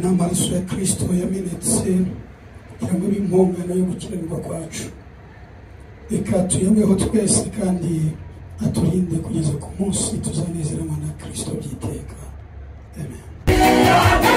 Amaraso ya Kristo yamenetse kugira ngo impongano yo gukiranirwa kwacu, reka tuyanyweho twese kandi aturinde kugeza ku munsi tuzanezeranwa na Kristo by'iteka. Amen.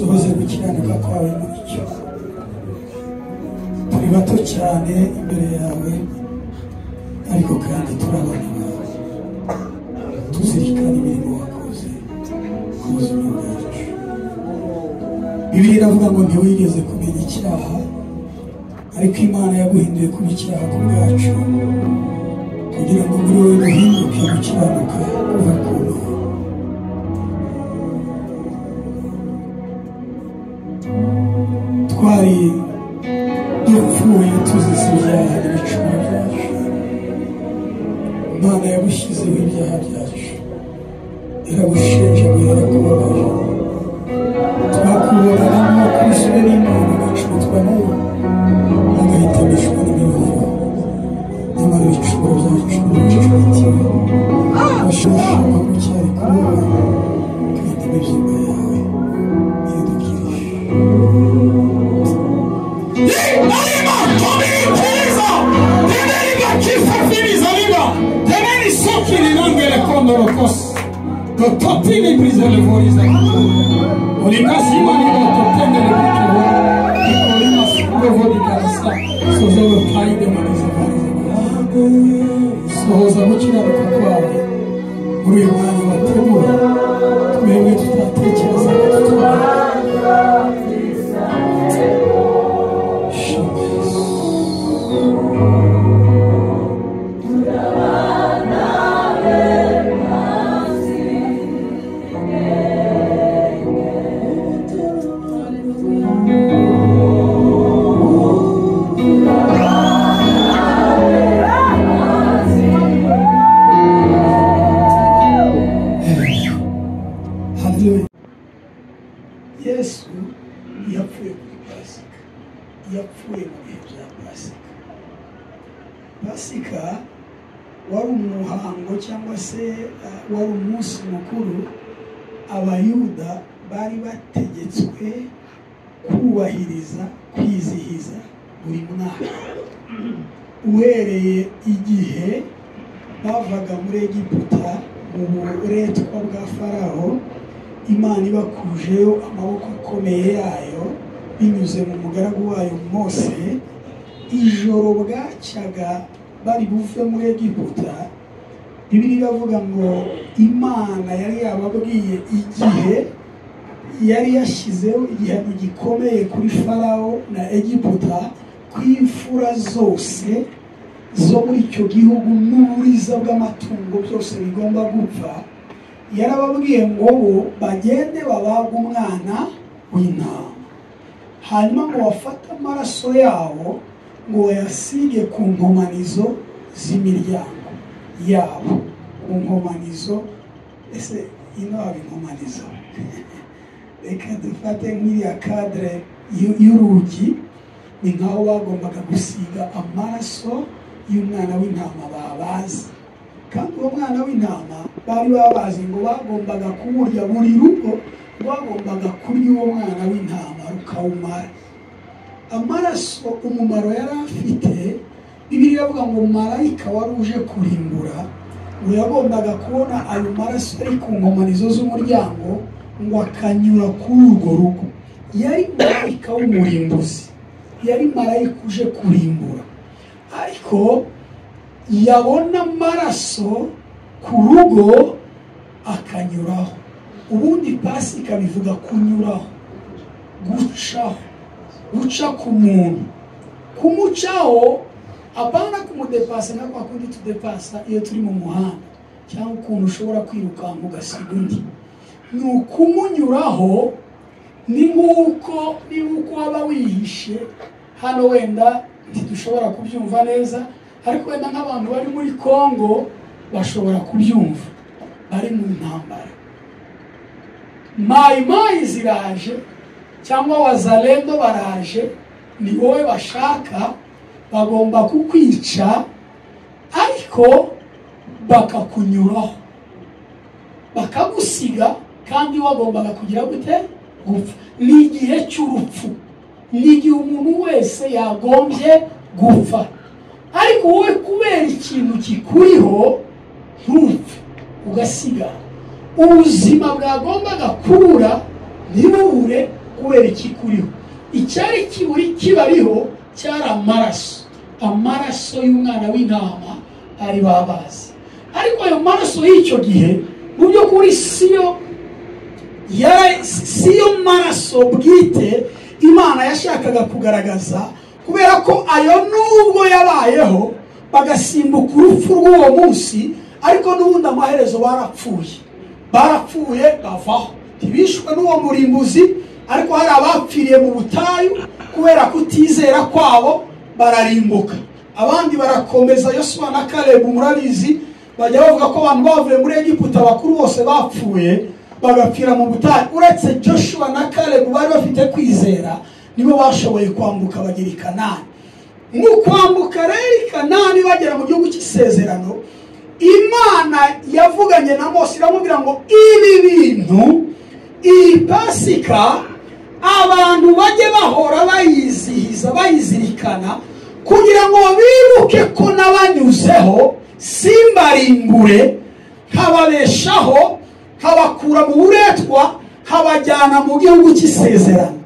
Usohoze gukiranuka kwawe muri cyo. Turi bato cyane imbere yawe, ariko kandi turi abana bawe. Tuzirikana imirimo wakoze ku buzima bwacu. Bibiliya iravuga ngo ntiwigeze kumenya icyaha, ariko Imana yaguhinduye kuba icyaha ku bwacu, kugira ngo muri wowe duhinduke gukiranuka kuva ku Mana. Twari dupfuye tuzize ibyaha n'ibicumuro byacu. Imana yagushyizeho ibyaha byacu, iragushenjaguye, irakubabaje. Twakubonaga nk'uwakubiswe n'Imana, ugacuruzwa nayo, agahitanishwa n'imibabaro. Nyamara ibicumuro byacu bicumitiwe, washushe ku cyari kuri wowe, kandi imibyimba yawe iradukirije. Sohoza gukiranuka kwawe muri uyu mwanya wateguwe, twebwe tutatekerezaga tutubona. Yesu yapfuye kuri Pasika, yapfuye mu bihe bya Pasika. Pasika wari umuhango cyangwa se wari umunsi mukuru Abayuda bari bategetswe kubahiriza, kwizihiza buri mwaka, uhereye igihe bavaga muri Egiputa mu buretwa bwa Farawo. Imana ibakujeyo amaboko akomeye yayo binyuze mu mugaragu wayo Mose. Ijoro bwacyaga bari buve muri Egiputa, Bibiliya iravuga ngo Imana yari yababwiye igihe yari yashyizeho igihano gikomeye kuri Farawo na Egiputa, ko imfura zose zo muri icyo gihugu n'uburiza bw'amatungo byose bigomba gupfa. Yarababwiye ngo bo bagende babaga umwana w'intama, hanyuma ngo bafate amaraso yabo ngo bayasige ku nkomanizo z'imiryango yabo. Ku nkomanizo, ese ino haba inkomanizo? Reka dufate nk'iriya kadre y'urugi, ni nkaho bagombaga gusiga amaraso y'umwana w'intama babaze. Kandi uwo mwana w'intama bari babazi ngo bagombaga kuwurya, buri rugo rwagombaga kurya uwo mwana w'intama rukawumara. Amaraso umumaro yari afite, Bibiliya iravuga ngo marayika wari uje kurimbura ngo yagombaga kubona ayo maraso ari ku nkomanizo z'umuryango ngo akanyura kuri urwo rugo. Yari marayika w'umurimbuzi, yari marayika uje kurimbura, ariko yabona amaraso ku rugo akanyuraho. Ubundi Pasika bivuga kunyuraho, gucaho, guca ku muntu, kumucaho, apana kumudepasa nka kwa kundi tudepasa iyo turi mu muhanda, cyangwa ukuntu ushobora kwirukanka ugasiga undi. Ni ukumunyuraho, ni nk'uko waba wihishe hano, wenda ntidushobora kubyumva neza, ariko wenda nk'abantu bari muri Kongo bashobora kubyumva, bari mu ntambara. Mayi mayi ziraje cyangwa wazalendo baraje, ni wowe bashaka, bagomba kukwica, ariko bakakunyuraho, bakagusiga, kandi wagombaga kugira gute? Gupfa. Ni igihe cy'urupfu, ni igihe umuntu wese yagombye gupfa, ariko wowe kubera ikintu kikuriho ntupfe, ugasigara. Ubuzima bwagombaga kubura ntibubure Kubera iki kuriho? Icyari kiburi kibariho cyari amaraso, amaraso y'umwana w'intama ari babazi. Ariko ayo maraso y'icyo gihe mu by'ukuri siyo maraso bwite Imana yashakaga kugaragaza, kubera ko ayo nubwo yabayeho bagasimbuka urupfu rw'uwo munsi, ariko n'ubundi amaherezo barapfuye bavaho. Ntibishwe n'uwo murimbuzi, ariko hari abapfiriye mu butayu kubera kutizera kwabo bararimbuka, abandi barakomeza. Yosuwa na Kalebu murabizi, bajya bavuga ko abantu bavuye muri Egiputa bakuru bose bapfuye bagapfira mu butayu, uretse Joshua na Kalebu bari bafite kwizera, nibo bashoboye kwambuka bagera i Kanani. Mu kwambuka rero i Kanani bagera mu gihugu cy'isezerano, Imana yavuganye na Mose iramubwira ngo ibi bintu, iyi Pasika abantu bajye bahora bayizihiza bayizirikana, kugira ngo bibuke ko nabanyuzeho simbarimbure, nkababeshaho, nkabakura mu buretwa, nkabajyana mu gihugu cy'isezerano.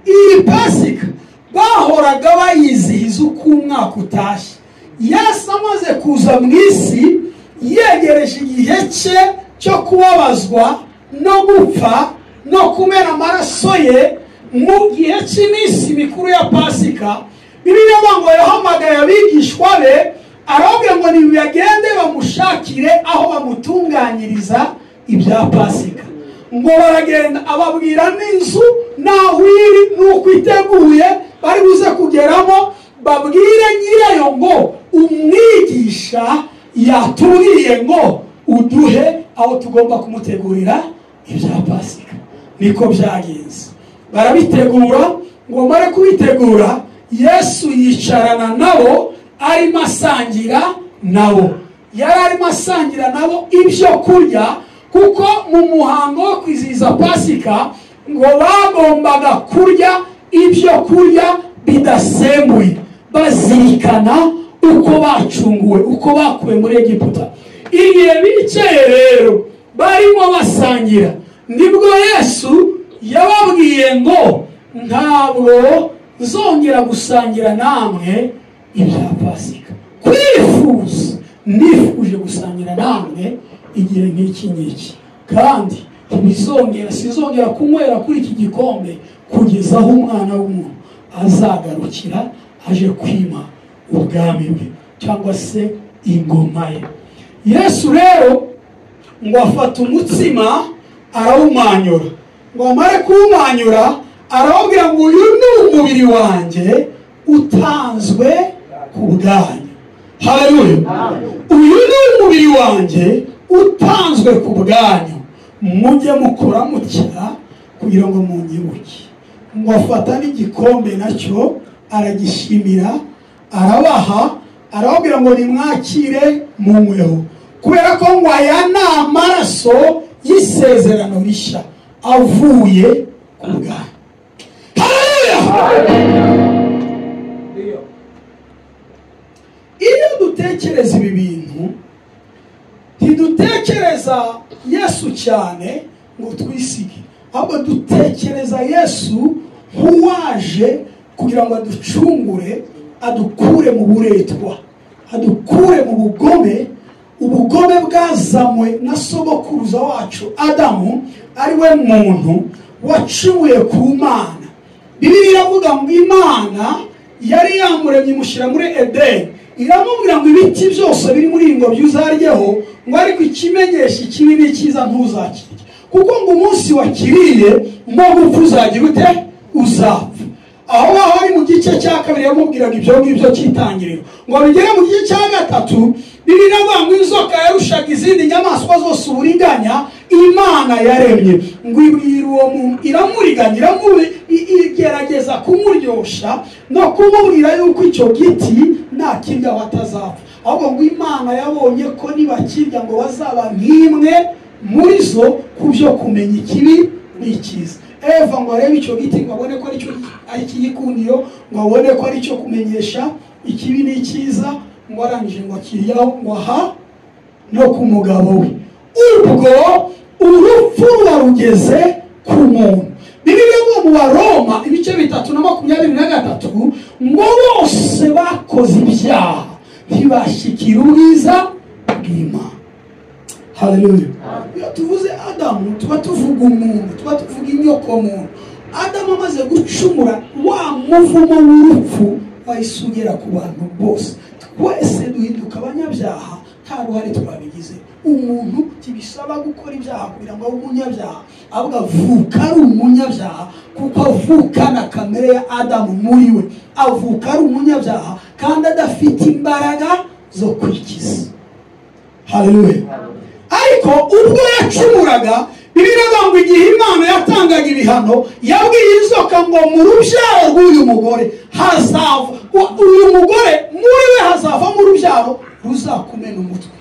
Iyi Pasika bahoraga bayizihiza uko umwaka utashye. Yesu amaze kuza mu isi, yegereje igihe cye cyo kubabazwa no gupfa no kumena amaraso ye mu gihe cy'iminsi mikuru ya Pasika, Bibiliya ivuga ngo yahamagaye abigishwa be arababwira ngo nibagende bamushakire aho bamutunganyiriza ibya Pasika. Ngo baragenda ababwira n'inzu naho iri n'uko iteguye bari buze kugeramo, babwire nyirayo ngo umwigisha yatubwiye ngo uduhe aho tugomba kumutegurira ibya Pasika. Niko byagenze, barabitegura. Ngo bamare kubitegura, Yesu yicarana nabo arimo asangira nabo. Yari arimo asangira nabo ibyo kurya, kuko mu muhango wo kwizihiza Pasika ngo bagombaga kurya ibyo kurya bidasembuye, bazirikana uko bacunguwe, uko bakuwe muri Egiputa. Igihe bicaye rero barimo basangira, nibwo Yesu yababwiye ngo ntabwo nzongera gusangira namwe ibya Pasika. Kwifuza, nifuje gusangira namwe igihe nk'iki ngiki, kandi ntibizongera, sinzongera kunywera kuri iki gikombe kugeza aho umwana w'umuntu azagarukira aje kwima ubwami bwe cyangwa se ingoma ye. Yesu rero ngo afata umutsima arawumanyura, ngo amare kuwumanyura arababwira ngo uyu ni umubiri wanjye utanzwe ku bwanyu. Haleluya! Uyu ni umubiri wanjye utanzwe ku bwanyu, mujye mukora mutya kugira ngo munyibuke. Ngo afata n'igikombe nacyo aragishimira, arabaha, arababwira ngo nimwakire munyweho, kubera ko ngo aya ni amaraso y'isezerano rishya avuye ku bwanyu. Haleluya! Iyo dutekereza ibi bintu, ntidutekereza Yesu cyane ngo twisige, ahubwo dutekereza Yesu nk'uwaje kugira ngo aducungure, adukure mu buretwa, adukure mu bugome, ubugome bwazanywe na sogokuruza wacu Adamu, ari we muntu wacumuye ku Mana. Bibiliya iravuga ngo Imana yari yamuremye imushyira muri Edeni, iramubwira ngo ibiti byose biri muri iyi ngobyi uzaryeho, ngo ariko ikimenyesha ikibi n'icyiza ntuzakirye, kuko ngo umunsi wakiriye no gupfa uzagira ute? Uzapfa. Aho ngaho ari mu gice cya kabiri yamubwiraga ibyo ngibyo cy'itangiriro. Ngo bigere mu gice cya gatatu, Bibiliya iravuga ngo inzoka yarushaga izindi nyamaswa zose uburiganya Imana yaremye, ngo ibwira uwo muntu, iramuriganya, igerageza kumuryosha no kumubwira yuko icyo giti nakirya batazapfa, ahubwo ngo Imana yabonye ko nibakirya ngo bazaba nk'imwe muri zo ku byo kumenya ikibi n'ikiza. Eva ngo arebe icyo giti ngo abone ko aricyo ari ikigikundiro, ngo abone ko ari cyo kumenyesha ikibi n'ikiza, ngo arangije ngo akiryaho, ngo aha no ku mugabo we. Ubwo urupfu rwarugeze ku muntu. Bibiliya ngo mu Baroma ibice 3:23 ngo bose bakoze ibyaha ntibashikira ubwiza bw'Imana. Haleluya. Iyo tuvuze Adamu tuba tuvuga umuntu, tuba tuvuga inyoko muntu. Adamu amaze gucumura, wa muvumo w'urupfu wahise ugera ku bantu bose. Twese duhinduka abanyabyaha, nta ruhare twabigize. Umuntu ntibisaba gukora ibyaha kugira ngo abe umunyabyaha, ahubwo avuka ari umunyabyaha kuko avukana kamere ya Adamu muri we. Avuka ari umunyabyaha kandi adafite imbaraga zo kwikiza. Haleluya. Ariko ubwo yacumuraga, Bibiliya ivuga ngo igihe Imana yatangaga ibihano, yabwiye inzoka ngo mu rubyaro rw'uyu mugore hazava uyu mugore, muri we hazavamo urubyaro ruzakumena umutwe.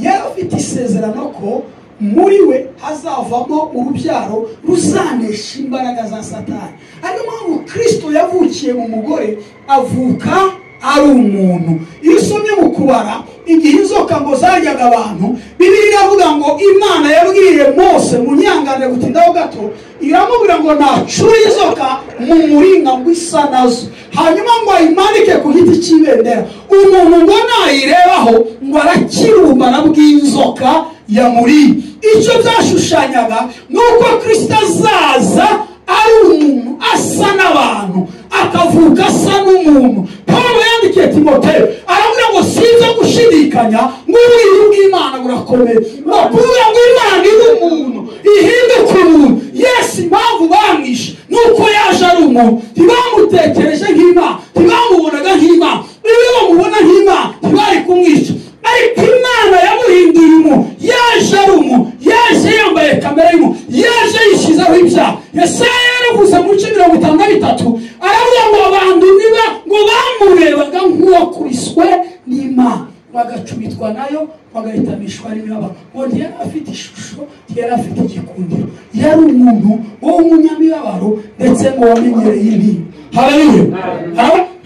Yari afite isezerano ko muri we hazavamo urubyaro ruzanesha imbaraga za Satani. Ariyo mpamvu Kristo yavukiye mu mugore, avuka ari umuntu. Iyo usomye mu Kubara, igihe inzoka ngo zaryaga abantu, Bibiliya iravuga ngo Imana yabwiye Mose mu nyangane gutindaho gato, iramubwira ngo nacure inzoka mu muringa ngo isa nazo, hanyuma ngo ayimanike ku giti cy'ibendera. Umuntu ngo nayirebaho ngo arakirumana bw'inzoka yamuriye. Icyo byashushanyaga ni uko Kristo azaza ari umuntu asa n'abantu, akavuka asa n'umuntu. Pawulo yandikiye Timoteyo aravuga ngo sinza gushidikanya ngo ubwiru bw'Imana burakomeye, ngo kuvuga ngo Imana iri umuntu ihinduka umuntu. Yesu impamvu bamwishe nuko yaje ari umuntu, ntibamutekereje nk'Imana, ntibamubonaga nk'Imana. Iyo bamubona nk'Imana ntibari kumwica, ariko Imana yamuhinduye umuntu. Yaje ari umuntu, yaje yambaye kamere y'umuntu, yaje yishyizeho ibyaha. Yesaya yaravuze mu bice 53 aravuga ngo abantu niba ngo bamurebaga nk'uwakubiswe n'Imana, bagacumitwa nayo, bagahitamishwa n'imibabaro. Ngo ntiyari afite ishusho, ntiyari afite igikundiro, yari umuntu w'umunyamibabaro ndetse ngo wamenyereye intimba. Haleluya.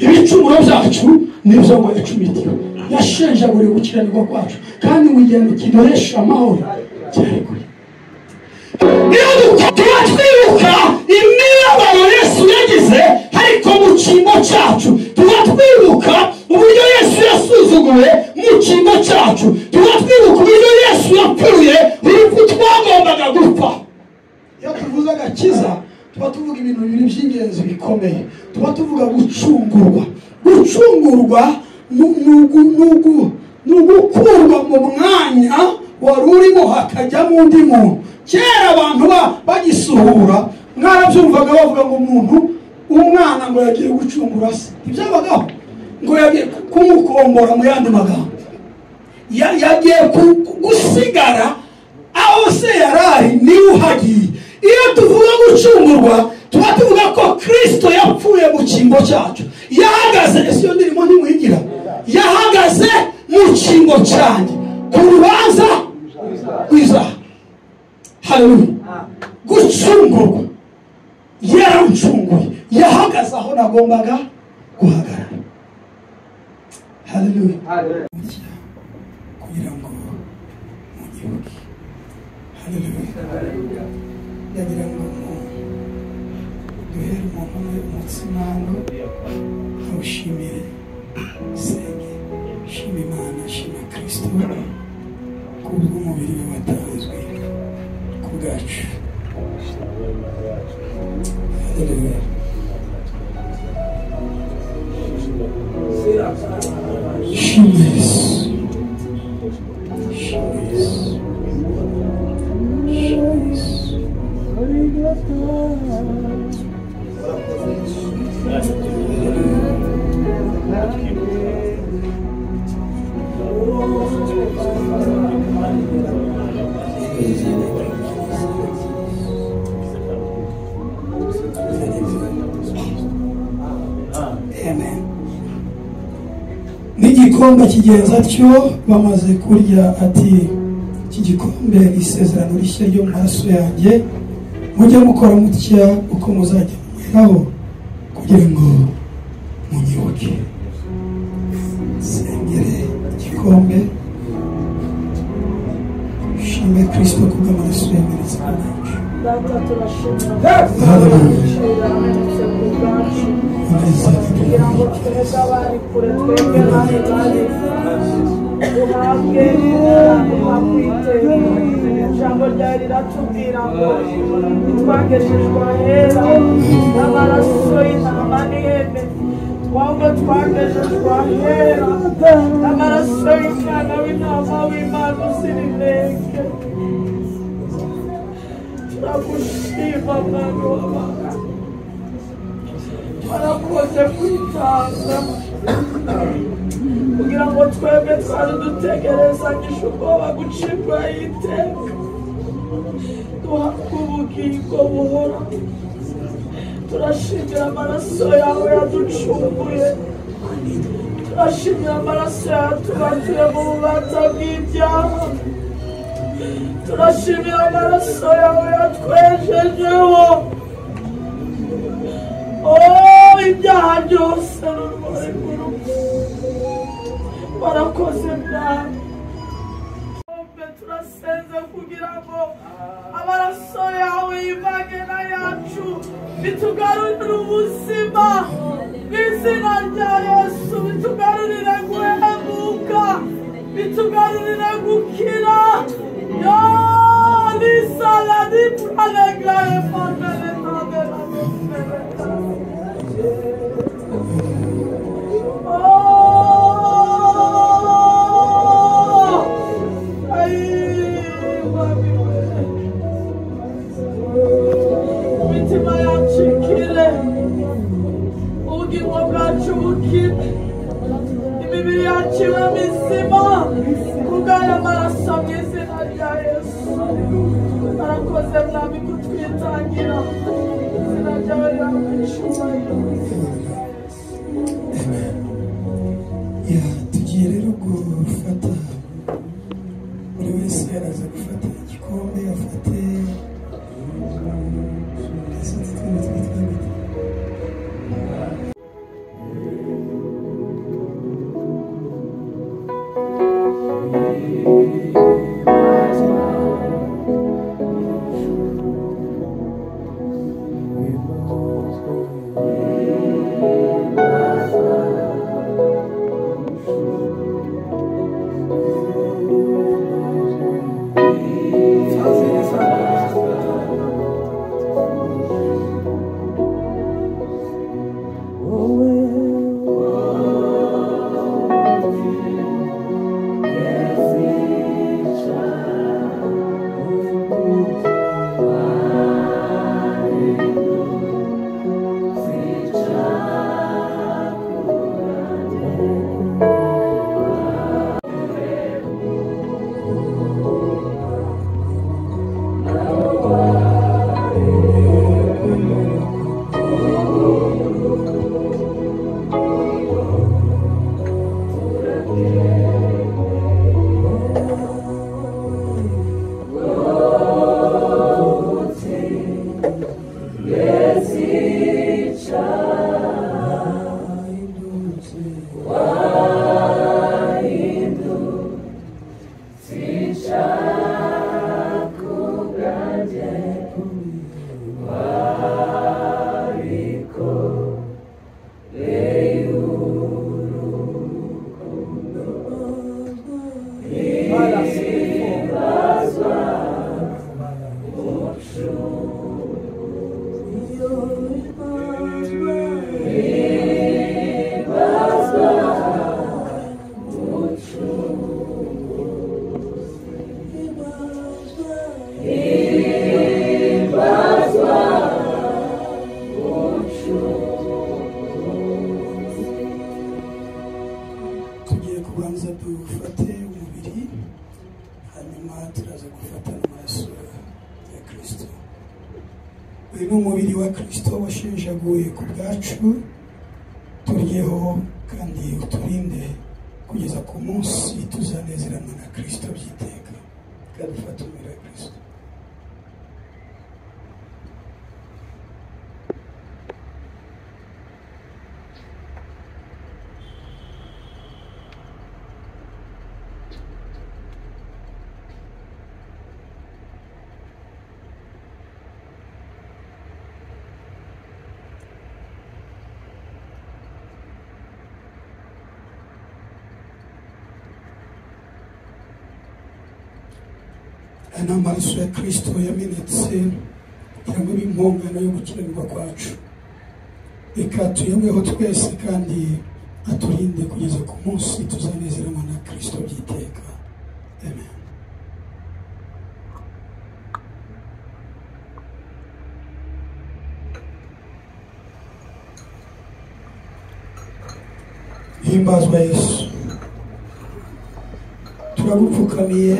Ibicumuro byacu nibyo ngo yacumitiwe, yashenjaguriwe gukiranirwa kwacu, kandi mu gihe kiduhesha amahoro cyari kure. Iyo tuba twibuka imibabaro Yesu yagize ariko mu cyimbo cyacu, tuba twibuka uburyo Yesu yasuzuguwe mu cyimbo cyacu, tuba twibuka uburyo Yesu yapfuye urupfu twagombaga gupfa. Iyo tuvuze agakiza tuba tuvuga ibintu bibiri by'ingenzi bikomeye. Tuba tuvuga gucungurwa. Gucungurwa ni ugukurwa mu mwanya wari urimo hakajyamo undi muntu. Kera abantu bagisuhura mwarabyumvaga bavuga ngo umuntu umwana ngo yagiye gucungura se, ntibyabagaho ngo yagiye kumukombora. Mu yandi magambo yagiye gusigara aho se yarari niwe uhagiye. Iyo tuvuga gucungurwa tuba tuvuga ko Kristo yapfuye mu cyimbo cyacu, yahagaze. Ese iyo ndirimo ntimuyigira? Yahagaze mu cyimbo cyanjye ku rubanza rw'izaha. Haleluya. Gucungurwa, yarancunguye, yahagaze aho nagombaga guhagarara. Haleluya. Kugira ngo munyibuke. Haleluya. Ndagira ngo duhere umuntu umwe umutsima hano, awushimire, senge, shima Imana, shima Kristo kubw'umubiri we watanzwe ku bwacu. Haleluya. Shima Yesu, shima Yesu, shima Yesu. Amen. N'igikombe kigenza atyo bamaze kurya, ati iki gikombe ni isezerano rishya ryo mu maraso yanjye, mujye mukora mutya uko muzajya munyweraho kugira ngo munyibuke. Sengere igikombe, shime Kristo kubw'amaraso yamenetse ku bwacu. Haleluya. Kugira ngo twebwe abari kure, twebwe bari bari duhabwe gukiranuka kw'iteka. Ijambo ryawe riratubwira ngo ntitwagejejwe ahera n'amaraso y'intama n'ihene, ahubwo twagejejwe ahera n'amaraso y'umwana w'intama w'Imana uzira inenge. Turagushima Mwami w'abantu, warakoze kwitanga kugira ngo twebwe twari dutegerezanyije ubwoba gucibwa iteka, duhabwe ubugingo buhoraho. Turashimira amaraso yawe yaducunguye, turashimira amaraso yawe yatubatuye mu bubata bw'ibyaha, turashimira amaraso yawe yatwejejeho ibyaha byose n'urwari rw'urupfu. Warakoze Mwami. Turasenze kugira ngo amaraso yawe yivange n'ayacu, bitugarurire ubuzima mu izina rya Yesu, bitugarurire guhemuka, bitugarurire gukira. Imitima yacu ikire, ubugingo bwacu bukire, imibiri yacu ibe mizima kubw'aya maraso mu izina rya Yesu. Warakoze Mwami kutwitangira, izina ryawe rihabwe icyubahiro. Tugiye rero gufata, buri wese araza gufata igikombe, afate tugiye kubanza dufate umubiri, hanyuma turaza gufata amaraso ya Kristo. Uyu ni umubiri wa Kristo washenjaguye ku bwacu, turyeho kandi uturinde kugeza ku munsi tuzanezeranwa na Kristo by'iteka. Kandi dufate umubiri wa Kristo. Aya ni amaraso ya Kristo yamenetse kugira ngo abe impongano yo gukiranirwa kwacu. Reka tuyanyweho twese kandi aturinde kugeza ku munsi tuzanezeranwa na Kristo by'iteka. Amen. Himbazwa Yesu, turagupfukamiye.